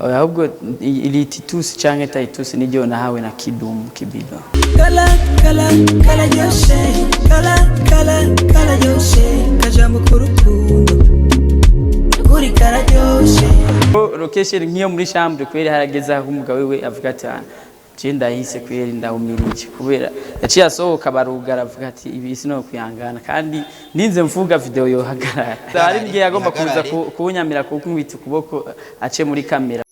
Ahubwo iri Titus canke Titus niryo nahawe na Kidumu Kibido. Kala kala kararyoshe, kala kala kararyoshe, kajambo k'urukundo kuri kararyoshe. Location nk'iyo muri chambre kweri harageze aho umugabo we avuga ati: "Ah, je ndahise kweri, ndawumirije," kubera yaciye asohoka barugara, avuga ati: "Ibi sino kwihangana kandi ninze mvuga video yohagarara." Hari igihe yagomba kuza Ihagarare. kunyamira kunkubita ukuboko ace muri kamera.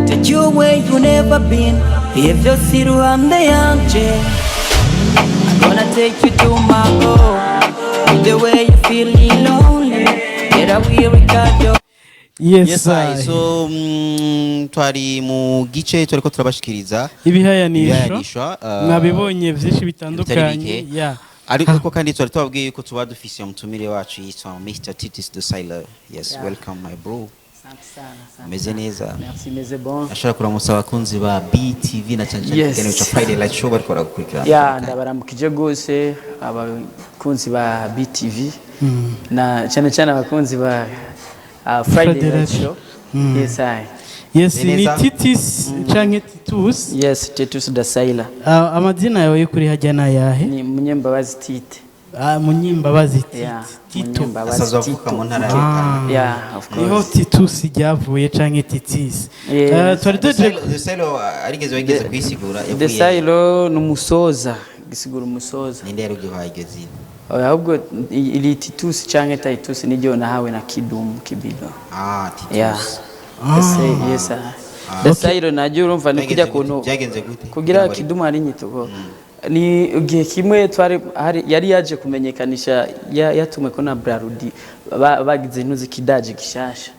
Take you where you never been, ibihe byose iruhande yanje. I'm gonna take you to my home. The way you feeling lonely, get away, Ricardo. Yes, Yes, I. So twari mu gice twariko turabashikiriza ibihayanisho. Ibihayanisho, Mwabibonye byinshi bitari bitandukanye. bike. Ya. Ariko kandi twari tubabwiye yuko tuba dufise umutumire wacu yitwa Mr Titus Dosailor. Yes. Yeah. Welcome, my bro. Asante sana, asante Meze sana. neza? Merci, meze bon. Ashobora kuramutsa abakunzi ba BTV na cyane cyane ikiganiro ca Friday Light Show bariko baragukurikirana. Ya, ndabaramukije gose abakunzi ba BTV na cyane cyane abakunzi ba Friday Friday Night Light Show. Yes, I. Yes, ni Neza. Titis canke Titus? Yes, Titus Dasaila. Ah, amazina yawe y'ukuri hajya ni ayahe? Ni Munyembabazi Tite. Ah, Munyimbabazi Tite. Yeah, Tito. Munyembabazi Asanzwe avuka Tito. mu ntara ya Rutana. Yeah, of Niho course. Titus ryavuye canke Titis? Yes. Twari tuje Dosailor arigeze wigeze kuyisigura yavuye? Desailo ni umusoza, gisigura umusoza. Ninde yarugihaye iryo zina? Ahubwo iri Titus canke Titus niryo nahawe na Kidumu Kibido. Ah, Titus. Yeah. Yes, yes. Desailo naryo urumva ni kujya Byagenze gute? kuntu Byagenze gute? kugira Kugira ngo Kidumu ari inyitugo ni igihe kimwe twari hari yari yaje kumenyekanisha yatumwe ko na Brarudi bagize intuzi kidaje gishasha.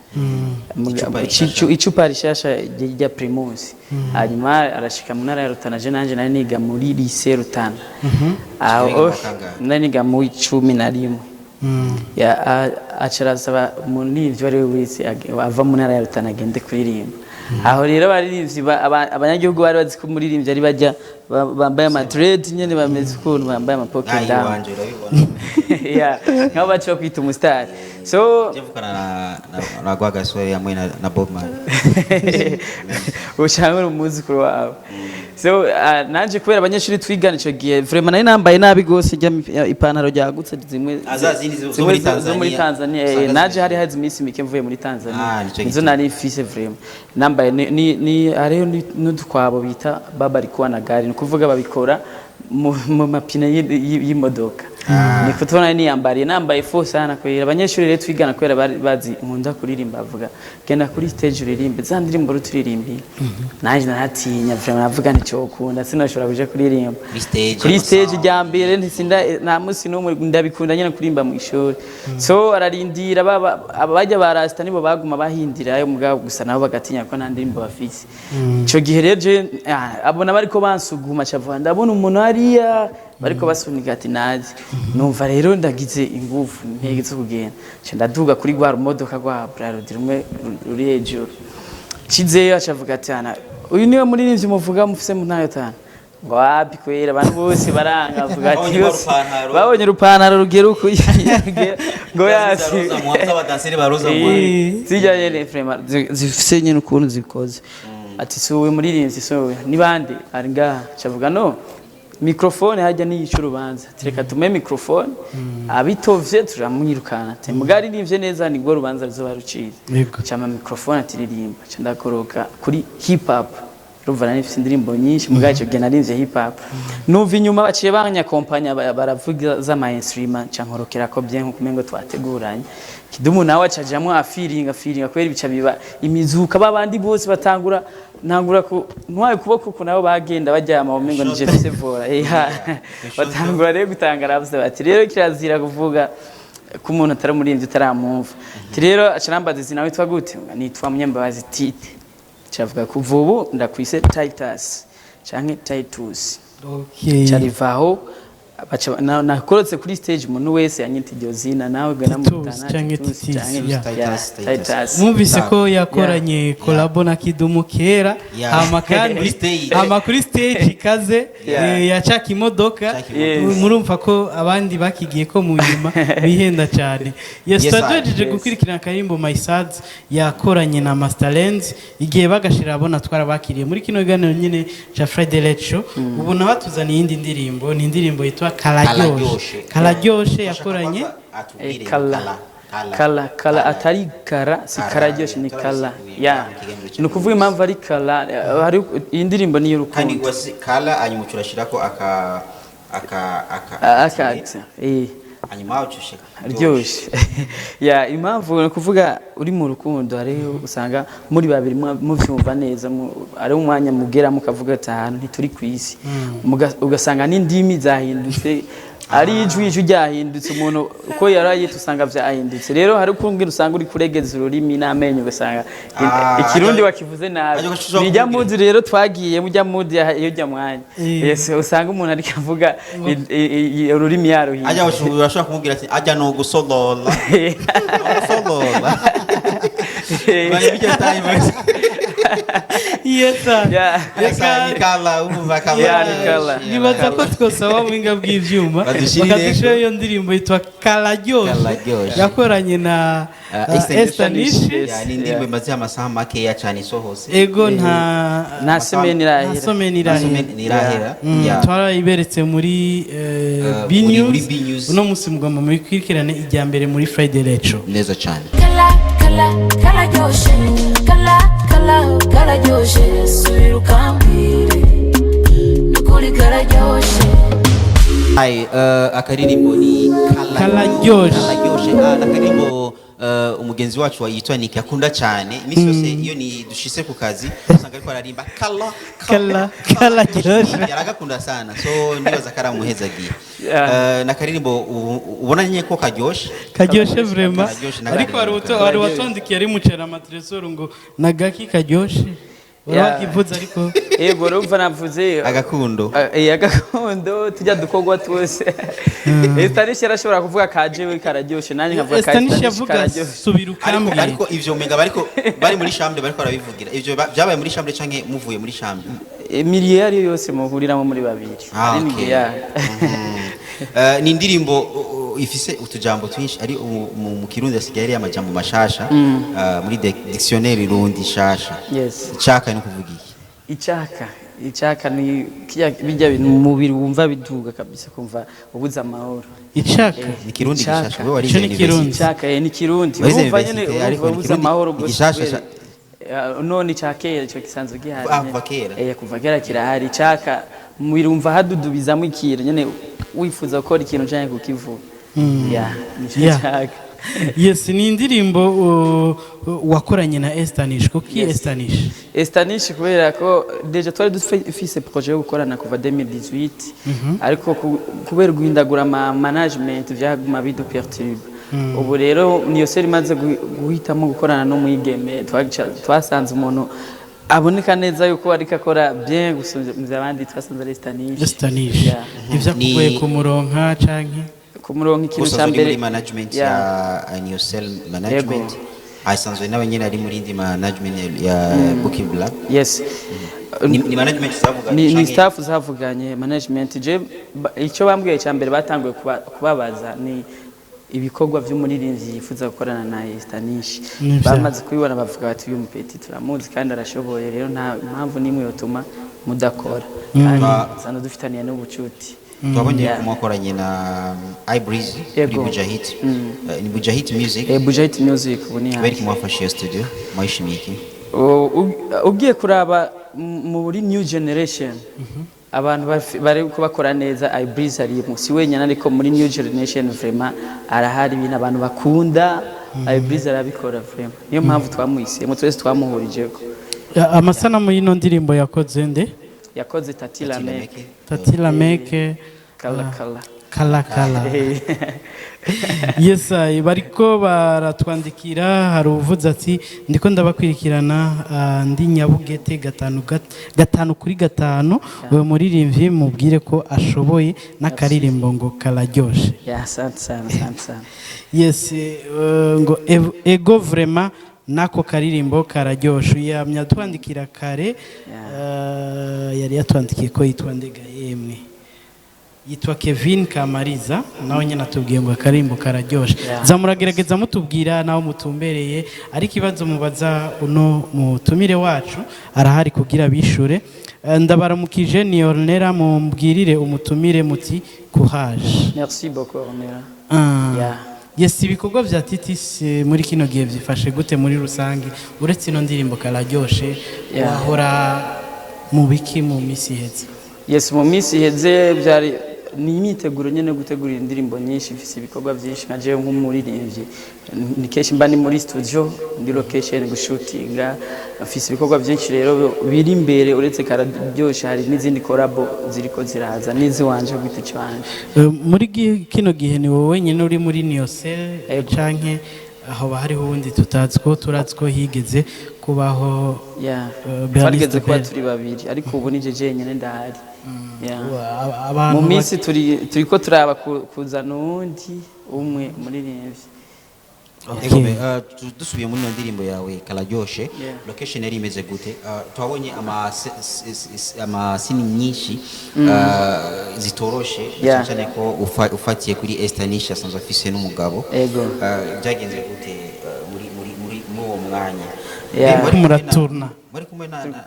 Icupa rishasha. Icupa rishasha rya Primus, hanyuma arashika mu ntara ya Rutana. Je nanje nari niga muri lycée Rutana aho. Wiga mu wa kangahe? Nari niga mu 11. Ya, aca arasaba umuririmbyi uwo ari we wese ava mu ntara ya Rutana agende kuririmba. Aho rero abaririmbyi abanyagihugu bari bazi ko umuririmbyi ari bajya bambaye amadread nyene, bameze ukuntu bambaye amapocket Nahi down. wanje urabibona. Yeah, nk'abo baca bakwita umustar, so Jevukana na Rwagasore hamwe na Bob Marley. Ushanga uri umwuzukuru wawe. So nanje kubera abanyeshuri twigana ico gihe, vraiment nari nambaye nabi gose, rya ipantaro ryagutse zimwe Ah, za zindi zo zimwe muri zo muri Tanzania. Tanzania. Usanga Naje zimeze. hari hazi iminsi mike mvuye muri Tanzania. Ah, nico Nizo gituma. nari mfise, vraiment nambaye ni hariho n'udukwabo bita baba alikuwa na gari, ni ukuvuga babikora mu mapine y'imodoka. Ni kutubona niyambariye, nambaye fo sana kwera. Abanyeshuri rero twigana, kubera bari bazi nkunda kuririmba, bavuga: "Genda kuri stage uririmbe za ndirimbo ruturirimbiye." Naje naratinya vraiment, navuga nti cokunda sinashobora kuja kuririmba Kuri stage, kuri stage. amasound. Rya mbere ntisinda nta munsi n'umwe ndabikunda nyine kuririmba mu ishuri. So ararindira abajya ba rasta nibo baguma bahindira ayo mugabo gusa, nabo bagatinya ko nta ndirimbo bafise ico gihe. Rero je abona bariko bansuguma, cavuga ndabona umuntu hariya bariko basunika ati nazi. Numva rero ndagize ingufu ntege zo kugenda, nca ndaduga kuri rwa rumodoka rwa Brarudi rumwe ruri hejuru. Kizeyo acavuga ati: "Ana uyu niwe muririmbyi muvuga mufise mu ntara yotanu?" Ngo wapi kwera, abantu bose baranga, bavuga ati Babonye yose urupantaro. Babonye urupantaro rugera uku ngo yasi. Abadanseri ba Roza Muhando. Zijya nyene vraiment zifise nyene ukuntu zikoze, ati: "Si wowe muririmbyi, si wowe, ni bande ari ngaha?" Cavuga: "No microphone hajya niyica urubanza, tureka tumuhe microphone, abitovye turamwirukana." Ati: "Muga aririmbye neza nibwo rubanza ruzoba ruciye." Yego. Cama microphone ati: "Ririmba." Ca ndakoroka kuri hip hop. Urumva nari mfise indirimbo nyinshi, muga ico gihe narimvye hip hop. Numva inyuma baciye banyakompanya baravuga z'ama instrument, ca nkorokera ko bien nkuko umengo twateguranye. Kidumu nawe acajamwo afiringa afiringa kubera ibica biba imizuka, babandi bose batangura ntangura ku ntwaye ukuboko ku nabo bagenda baryama umengo ni Jesse Vora. Batangura rero gutanga ravuze bati: "Rero kirazira kuvuga ko umuntu atari umuririmbyi utaramwumva." Ati rero aca arambaza izina: "Witwa gute?" "Nitwa Munyembabazi Tite." Cavuga: "Kuva ubu ndakwise Titus canke Titus." Okay. Carivaho nakorotse kuri stage, umuntu wese yanyita iryo zina nawe gwe. Titus canke Titus, yeah. Titus, Titus. Titus. Mwumvise ko yakoranye collabo na Kidumu kera. Yeah. Hama kandi Kuri stage. hama kuri stage. stage ikaze ya caka imodoka. Caka imodoka. Yes. Murumva ko abandi bakigiye ko mu nyuma bihenda cyane. Yes, Yes, I. twagejeje gukurikirana akarimbo My Sads yakoranye na Master Lens. Igihe bagashira abona twarabakiriye muri kino kiganiro nyine ca Friday Late Show. Ubu nawe atuzaniye iyindi ndirimbo, ni indirimbo yitwa Kararyoshe. Kararyoshe. Kararyoshe yakoranye Atubwire. Kala kala kala, atari kara, si Kara, kararyoshe, ni kala. turabisiguye Ya, mu kiganiro ni ukuvuga impamvu ari kala, hari iyi ndirimbo ni Kandi iy'urukundo. Wasi kala, hanyuma urashirako aka Aka accent, eh. Hanyuma ucushika Ryoshe ya, impamvu ni ukuvuga uri mu rukundo, hariho usanga muri babiri muvyumva neza, ari umwanya mugera mukavuga ati ahantu ntituri ku isi. Ugasanga n'indimi zahindutse, ari ijwi ryahindutse, umuntu uko yarayita usanga vyahindutse. Rero hari ukungene usanga uri kuregeza ururimi n'amenyo, ugasanga ikirundi wakivuze nabi. Ariko ushobora Nijya kumubwira. mudi rero twagiye mujya mudi iyo jya mwanya. Yes, usanga umuntu ariko avuga ururimi yaruhinduye. Ajya urashobora kumubwira ati ajya no gusolola, no gusolola. Bari bijya time. Yes, sir. Yeah. Asa ni kala, umva kala. Yeah, ni kala. Nibaza ko twosaba buhinga bw'ivyuma Badushirire. bakadushyiraho iyo ndirimbo yitwa Kararyoshe Kararyoshe. yakoranye na Esther Esther Nish. Nish. Ya, ni indirimbo imaze amasaha makeya cyane isohotse. Ego, nta Nta semaine irahera. Nta semaine irahera. Semaine irahera. Ya. Twarayiberetse muri B muri News. B News. Uno munsi mugomba mubikurikirane ijya mbere muri Friday Late Show. Neza cyane. Kala kala kararyoshe, kala kala kararyoshe, subira ukambwire nukuri kararyoshe. Hai, akaririmbo ni Kararyoshe. Kararyoshe. Ah, akaririmbo umugenzi wacu yitwa Nick akunda cyane. Iminsi yose iyo ni dushitse ku kazi usanga ariko ararimba kala. Kala, kararyoshe. Yaragakunda sana, so ndibaza karamuhezagiye. Nakaririmbo ubona nyine ko karyoshe. Karyoshe vraiment. Kararyoshe. Ariko hari hari uwatwandikiye ari mucera amatresor ngo nagaki karyoshe. Urakivuze ariko. Yego, urumva navuze Agakundo. Agakundo tujya dukorwa twose. Estanish yarashobora kuvuga ka jewe kararyoshe, nanjye nkavuga ka Estanish Estanish yavuga kararyoshe. subira Ariko ukambwira. Ariko ivyo umenga bariko bari muri chambre, bariko barabivugira ivyo byabaye muri chambre canke muvuye muri chambre? Milieu ariyo yose muhuriramo muri babiri. Ah, Ari okay. milieu, ya. Ni indirimbo ifise utujambo twinshi, ari mu Kirundi hasigaye ari amajambo mashasha, muri dictionnaire Rundi shasha. Yes. Icaka ni kuvuga iki? Icaka, icaka ni kirya bijya bintu mu mubiri wumva biduga kabisa, kumva ubuze amahoro. Icaka. Ni Kirundi Icaka. gishasha, wewe warize Ico ni Kirundi. university. Icaka, ni Kirundi. Warize Urumva nyene university, ariko urumva ni ubuze Kirundi amahoro gose. gishasha. None ica kera ico gisanzwe gihari. Ah, kuva kera. Kuva kera kirahari. Icaka umubiri wumva hadudubizamo ikintu nyene, wifuza gukora ikintu canke kukivuga. Ya, nico caka. Yes, ni indirimbo wakoranye na Estanish. Kuki Estanish? Estanish kubera ko déjà twari dufise projet yo gukorana kuva 2018, ariko kubera guhindagura ama management vyaguma biduperturbe. Ubu rero niyo seri imaze guhitamo gukorana n'umwigeme, twasanze umuntu aboneka neza yuko ariko akora bien gusumvya abandi, twasanze ari Estanish. Estanish. Yeah. Ivyo akugoye kumuronka canke? Kumuronka, ikintu Gusa ca uri mbere muri management ya Niocel Management, asanzwe nawe nyene ari muri indi management ya Booking Lab. Yes. Ni management zavuga? Ni staff zavuganye management. Je icyo bambwiye cya mbere, batanguye kubabaza ni ibikorwa by'umuririmbyi yifuza gukorana na Estanish. Nivyo. Bamaze kubibona bavuga bati uyu mupeti turamuzi kandi arashoboye, rero nta mpamvu n'imwe yotuma mudakora, kandi usanga dufitaniye n'ubucuti. Twabonye Yeah. ko mwakoranye na iBreeze kuri Yego. Bujahit. Ni Bujahit Music. Bujahit Music ubu ni Kubera hanze. iki mwafashe iyo studio? Mwayishimiye iki? Ugiye kuraba muri new generation abantu bari bakora neza, Ibreeze arimo, si wenyine, ariko muri new generation vraiment arahari, ibintu abantu bakunda Ibreeze arabikora vraiment, niyo mpamvu twamuhisemo twese, twamuhurijeko. Amasanamu y'ino ndirimbo yakoze nde? Yakoze Tati Lameke. Tati Lameke. Kala kala. Kala kala. Yes, bariko baratwandikira. Hari uvuze ati ndiko ndabakwirikirana, ndi Nyabugete, gatanu gatanu kuri gatanu. Uwo muririmbyi mubwire ko ashoboye n'akaririmbo ngo kararyoshe. Ya, asante sana, asante sana. Yes, ngo ego vraiment. Nako karirimbo kararyoshe. Yamye atwandikira kare, yari yatwandikiye ko yitwa Ndega, yemwe yitwa Kevin Kamariza, nawe nyine atubwiye ngo akarimbo kararyoshe. Za muragerageza mutubwira naho mutumbereye, ariko ikibazo mubaza uno mutumire wacu arahari kugira bishure. Ndabaramukije, ni Ornera, mumbwirire umutumire muti courage. Merci beaucoup, Ornella. Yeah. Yes, ibikorwa vya Titus muri kino gihe vyifashe gute muri rusange, uretse ino ndirimbo kararyoshe? Wahora mu biki mu misi iheze? Yes, mu minsi iheze byari ni imyiteguro nyene yo gutegura indirimbo nyinshi. Mfise ibikorwa byinshi nka jewe nk'umuririmbyi, ni kenshi mba ni muri studio, ndi location gushutinga. Mfise ibikorwa byinshi rero biri imbere. Uretse kararyoshe, hari n'izindi collabo ziriko ziraza n'iziwanje ku giti canje. Muri kino gihe ni wowe wenyine uri muri Niyosel Ego. canke aho hariho uwundi tutazi, ko turazi ko higeze kubaho? Bernice Twarigeze kuba Bell. turi babiri, ariko ubu nije jenyine ndahari. Abantu Mu minsi turi turiko turaba kuzana uwundi umwe muririmbyi. Ego be, dusubiye muri ino ndirimbo yawe kararyoshe, location yari imeze gute? Twabonye amasini nyinshi zitoroshe, cyane cyane ko ufatiye kuri Esther Nish asanzwe afise n'umugabo. Ego. Byagenze gute muri uwo mwanya? Bari kumwe Muraturna. Bari kumwe na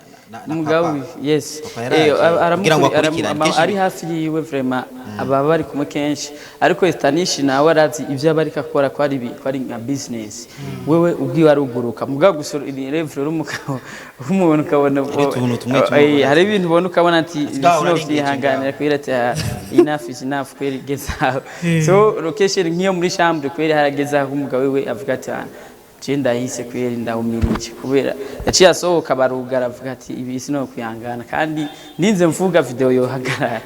Umugabo papa. Yes. Papa yaraje kugira ngo akurikirane. Ari hafi yiwe vraiment, aba bari kumwe kenshi, ariko Estanish nawe arazi ivyo aba ariko akora, ko ari nka business. Wewe ubwiwe aruguruka, mugabo gusa revure umugabo umuntu ukabona Hari utuntu tumwe tumwe ubona hari ibintu ubona ukabona ati Ngaho sino urarengeje. vyihanganira kwera, ati "Ah, enough is enough kweri, geza aho." So location nk'iyo muri chambre kweri, harageze aho umugabo wiwe avuga ati "Ah, je ndahise kweri, ndahumirije," kubera yaciye asohoka barugara, avuga ati ibi sino kwihangana kandi ninze mvuga video yohagarara.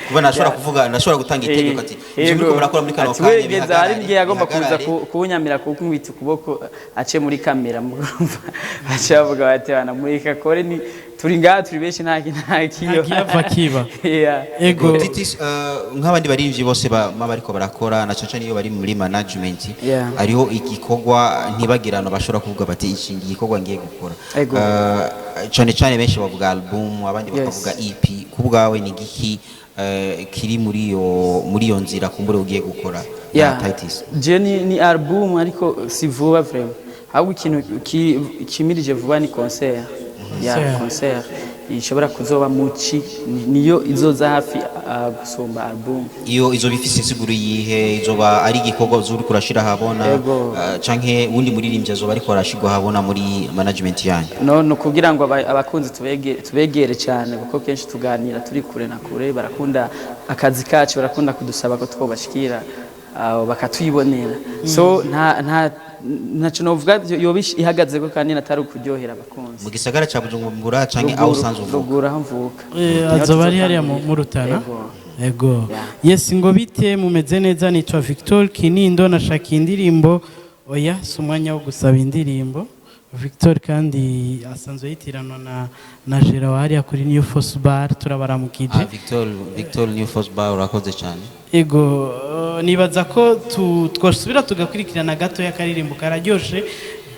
Kuba nashobora kuvuga, nashobora gutanga itegeko ati ibyo muriko murakora muri kano Ati kanya wegeza hari n'igihe yagomba kuza bihagarare. Kuwunyamira kunkubita ukuboko ace muri kamera, murumva baca bavuga bati bana mureka kore, ni turi ngaha turi benshi, nta kiyo. Nta kiyava kiba. Yeah. Ego. Titus, nk'abandi baririmbyi bose baba bariko barakora, na cane cane iyo bari muri management, hariho igikorwa ntibagirano bashobora kuvuga bati iki igikorwa ngiye gukora. Ego. Cane cane benshi bavuga album, abandi bakavuga EP. Ku bwawe ni giki kiri muri iyo nzira kumbure ugiye gukora na Titus? Je ni album, ariko si vuba vraiment. Ahubwo ikintu kimirije vuba ni concert. Yeah, concert ishobora kuzoba muci niyo izoza hafi gusumba album. Iyo izoba ifise insiguro yihe? Izoba ari igikorwa uzuriko urashira ahabona, Ego. canke uwundi muririmbyi azoba ariko arashirwa ahabona muri management yanyu? No, ni ukugira ngo abakunzi tubegere cyane, kuko kenshi tuganira turi kure na kure. Barakunda akazi kacu, barakunda kudusaba ko twobashikira aho bakatwibonera. So nta ntacyo novuga yoba ihagazeko kandi atari ukuryohera abakunzi. Mu gisagara ca Bujumbura canke aho usanzwe uvuka? Ruguru aho mvuka. Eh, Niho azoba ari hariya tuzotangurira. mu Rutana. Ego. Ego. Yeah. Yes, ngo bite, mumeze neza? Nitwa Victor Kinindo, nashaka indirimbo. Oya, si umwanya wo gusaba indirimbo, Victor, kandi asanzwe yitiranwa na Gera hariya kuri New Force Bar, turabaramukije. Ah, Victor New Force Bar, urakoze cyane. Ego, nibaza ko twasubira tugakurikirana gatoya akaririmbo kararyoshe,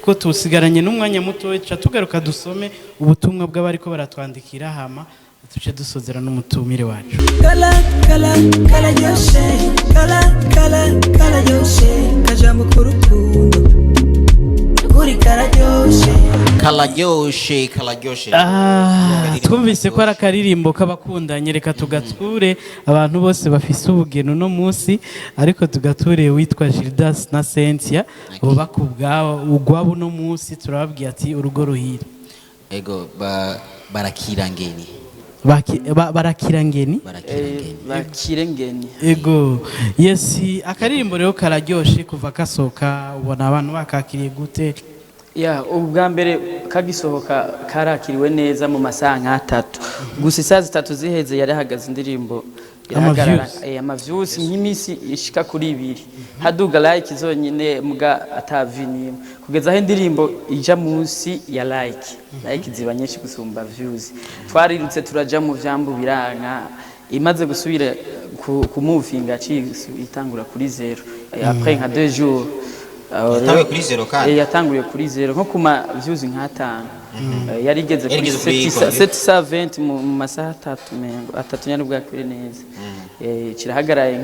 ko tusigaranye n'umwanya muto. Tuca tugaruka dusome ubutumwa bw'abariko baratwandikira, hama tuce dusozera n'umutumire wacu. Kala kala kararyoshe, kala kala kararyoshe, kajambo k'urukundo kuri kararyoshe. Kararyoshe, kararyoshe. Ah, twumvise ko ari akaririmbo k'abakundanye. Reka tugature abantu bose bafise ubugeni uno munsi, ariko tugature witwa Gildas na Cynthia bubaka ubwabo ugwabo uno munsi. Turababwiye ati urugo ruhire. Ego, barakira ngeni. Barakira ngeni. Barakira ngeni. Bakire ngeni. Ego, yes, akaririmbo rero kararyoshe. Kuva kasohoka ubona abantu bakakiriye gute? Ya, ubwa mbere kagisohoka karakiriwe neza mu masaha nk'atatu gusa. Isaha 3 ziheze yari ahagaze indirimbo irahagarara. Ama-views. Ama views nk'iminsi ishika kuri 2 haduga like zonyine, muga atavi nimwe, kugeza aho indirimbo ija munsi ya like, like ziba nyinshi gusumba views. Twarirutse turaja mu vyambu biranka. Imaze gusubira kumuvinga itangura kuri zero. Après nka 2 jours. Aho Yatanguye rero- kuri zero kandi? Yatanguye kuri zero, nko kuma views nk'atanu. Yari igeze Yari kuri igeze kuri combien? 720 mu masaha 3, mengo 3 nyane bwakwire neza. Kirahagaraye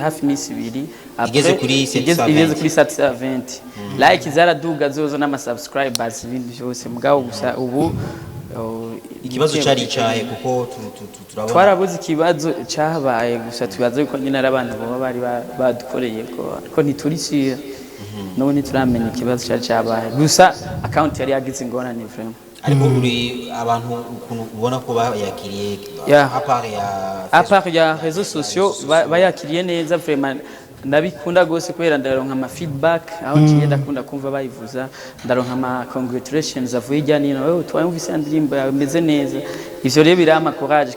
hafi iminsi 2. Igeze kuri 720. Igeze kuri 720, like zaraduga zozo n'ama subscribers, ibintu byose, mugabo gusa ubu oh, Ikibazo cari icahe? Kuko turabona Twarabuze ikibazo cyabaye, gusa tubaze ko nyine ari abantu baba bari badukoreye ko ntiturishyira n'ubu ntituramenya ikibazo cyari cyabaye, gusa account yari yagize ingorane vraiment. Ariko uri abantu ukuntu ubona ko bayakiriye Yeah. à part ya À part ya réseaux sociaux, bayakiriye neza vraiment. Ndabikunda gose kubera ndaronka ama feedback aho nciye, ndakunda kumva bayivuza, ndaronka ama congratulations avuye hirya nino: "Oh, twumvise ya ndirimbo yawe imeze neza." Ivyo rero birampa courage,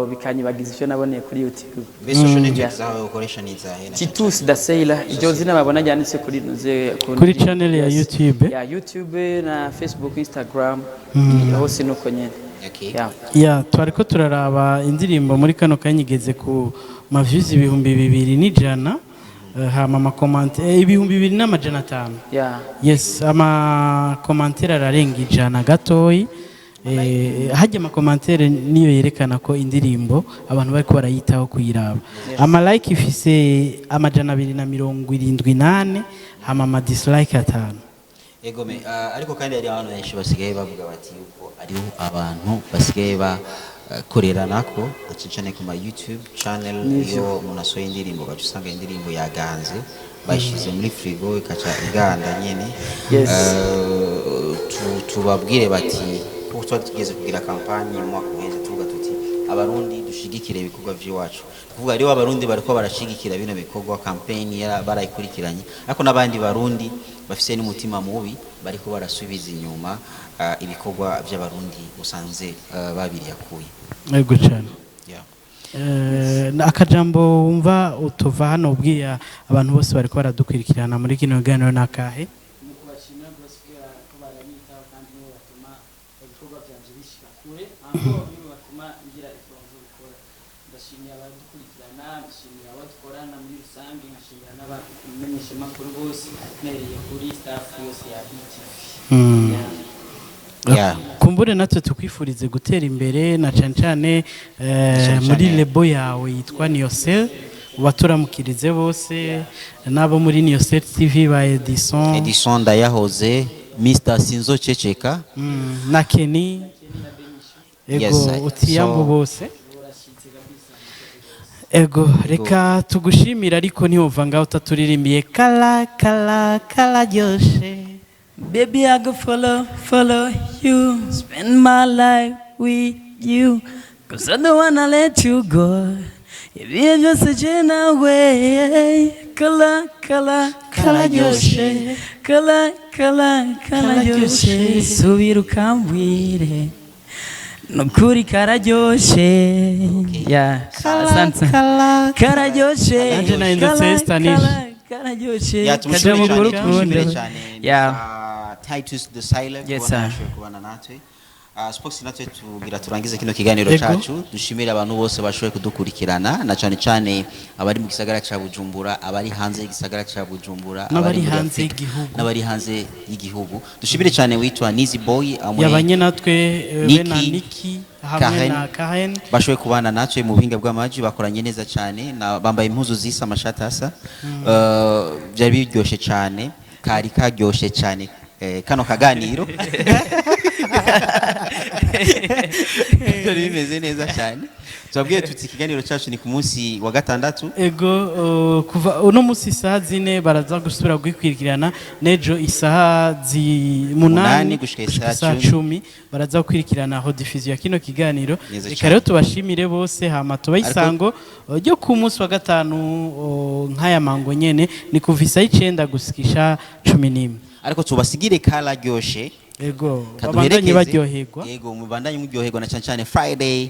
bikanyibagiza ivyo naboneye kuri YouTube. Mbese social network zawe ukoresha ni izahe? Titus da Sailor, iryo zina babona ryanditse kuri nuze Kuri channel ya Yes. YouTube. Ya YouTube na Facebook, Instagram, hose nuko nyene. Okay. Yeah. Ya, twariko turaraba indirimbo muri kano kanya igeze ku ma views 2100, hama ama commentaires 2500. Yes, ama commentaires ararenga 100 gatoyi. Hajya ama commentaires niyo yerekana ko indirimbo abantu bariko barayitaho kuyiraba. Ama like ifise 274, hama ama dislike 5. Egome, ariko kandi hari abantu benshi basigaye bavuga bati yuko ariho abantu basigaye bakoreranako na cyane cyane ku ma YouTube channel. Iyo umuntu asohoye indirimbo, ugaca usanga indirimbo yaganze, bayishize muri frigo ikaca iganda nyene. Tubabwire bati kuko twari tugeze kugira campagne mu mwaka uheze, tuvuga tuti abarundi dushigikire ibikorwa by'iwacu. Kuvuga rero abarundi bariko barashigikira bino bikorwa, campaign barayikurikiranye, ariko n'abandi barundi bafise n'umutima mubi bariko barasubiza inyuma ibikorwa by'abarundi usanze babiriyakuye. Yego cyane. Yeah. Akajambo wumva utuva hano ubwiya abantu bose bariko baradukurikirana muri kino kiganiro ni akahe? Ni kubashimira rwose kubera ko baranyitaho, kandi nibo batuma ibikorwa byanje bishika kure, ahubwo nibo batuma ngira icyo zo gukora. Ndashimiye abadukurikirana, ndashimiye abo dukorana muri rusange, nkashimira n'abamenyeshamakuru bose, mpereye kuri staff yose ya BTV. Yeah. Yeah. Kumbure natwe tukwifurize gutera imbere na cyane cyane Cyane muri cyane. label yawe yitwa Niyosel, ubaturamukirize bose n'abo muri Niyosel TV ba Edison. Edison Ndayahoze, Mr Sinzo Ceceka. Na Kenny, ego. Yes, Utiyambu bose, ego. Reka tugushimira, ariko ntiwumva ngaho utaturirimbiye kala kala kararyoshe. Baby, I go follow, follow you. Spend my life with you. 'Cause I don't wanna let you go. Ibihe byose je nawe. Kala, kala, kararyoshe. Kala, kala, kararyoshe. Subira ukambwire. Nukuri kararyoshe. Yeah, asante. Kararyoshe. Nanje nahindutse Kala, Stanish. kala, kararyoshe. Ya, tumushimire Kajambo cyane, urukundo. tumushimire cyane Yeah. Mr. Titus the Silent Yes, kubona sir. yashoboye kubana natwe. Spox, natwe tugira turangize kino kiganiro Ego. cacu, dushimire abantu bose bashoboye kudukurikirana, na cyane cyane abari mu gisagara ca Bujumbura, abari hanze y'igisagara ca Bujumbura, N'abari abari muri hanze Afrika, y'igihugu. n'abari hanze y'igihugu. Dushimire cyane witwa Nizi Boy amwe Yabanye natwe, be na Niki, Niki hamwe Karen. na Karen. Bashoboye kubana natwe mu buhinga bw'amaji, bakoranye neza cyane, bambaye impuzu zisa, amashati asa. Byari biryoshye cyane, kari karyoshe cyane, kano kaganiro byari bimeze neza cyane. Tubabwiye tuti ikiganiro cyacu ni ku munsi wa gatandatu. Ego, kuva uno munsi isaha 4 baraza gusubira gukwirikirana, n'ejo isaha 8 8 gushika gushika isaha isaha 10 10 baraza gukwirikirana aho diffusion ya kino kiganiro. Neza Reka cyane. rero tubashimire bose, hama tubahe isango ryo ku munsi wa gatanu, nk'aya mango nyene, ni kuva isaha 9 gusikisha 11. Ariko tubasigire kararyoshe. Ego, babandanye Kaduherekeze. baryoherwa. Yego, mubandanye muryoherwa na cyane cyane Friday.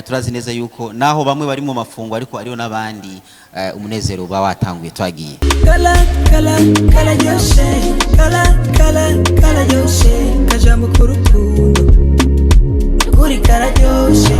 Turazi neza yuko naho bamwe bari mu mafungo, ariko ariho n'abandi umunezero uba watanguye twagiye. Kala, kala, kararyoshe. Kala, kala, kararyoshe. Kajambo k'urukundo. Nukuri kararyoshe.